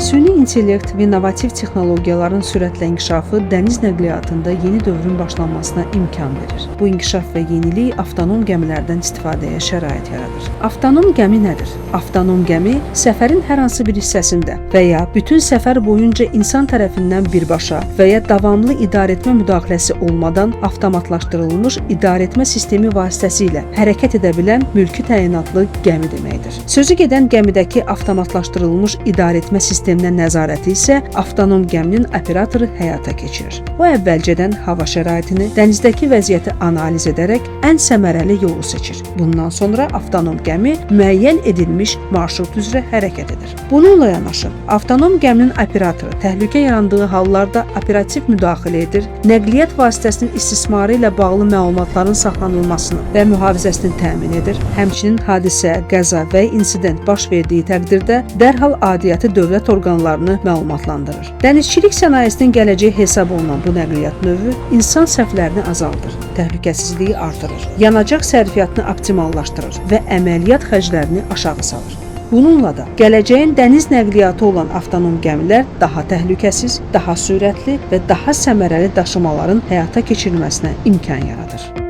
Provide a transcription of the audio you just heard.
Süni intellekt və innovativ texnologiyaların sürətlə inkişafı dəniz nəqliyyatında yeni dövrün başlanmasına imkan verir. Bu inkişaf və yenilik avtonom gəmilərdən istifadəyə şərait yaradır. Avtonom gəmi nədir? Avtonom gəmi səfərin hər hansı bir hissəsində və ya bütün səfər boyunca insan tərəfindən birbaşa və ya davamlı idarəetmə müdaxiləsi olmadan avtomatlaşdırılmış idarəetmə sistemi vasitəsilə hərəkət edə bilən mülki təyinatlı gəmi deməkdir. Sözü gedən gəmidəki avtomatlaşdırılmış idarəetmə sisteminə nəzarəti isə avtonom gəminin operatoru həyata keçirir. O əvvəlcədən hava şəraitini, dənizdəki vəziyyəti analiz edərək ən səmərəli yolu seçir. Bundan sonra avtonom gəmi müəyyən edilmiş marşrut üzrə hərəkət edir. Bununla yanaşı, avtonom gəminin operatoru təhlükə yarandığı hallarda operativ müdaxilə edir, nəqliyyat vasitəsinin istismarı ilə bağlı məlumatların saxlanılmasını və mühafizəsini təmin edir. Həmçinin hadisə, qəza və insident baş verdiyi təqdirdə dərhal aidiyyəti dövlət orqanlarını məlumatlandırır. Dənizçilik sənayesinin gələcəyi hesab olunan bu nəqliyyat növü insan səhvlərini azaldır, təhlükəsizliyi artırır, yanacaq sərfiyyatını optimallaşdırır və əməliyyat xərclərini aşağı salır. Bununla da gələcəyin dəniz nəqliyyatı olan avtonom gəmilər daha təhlükəsiz, daha sürətli və daha səmərəli daşımaların həyata keçirilməsinə imkan yaradır.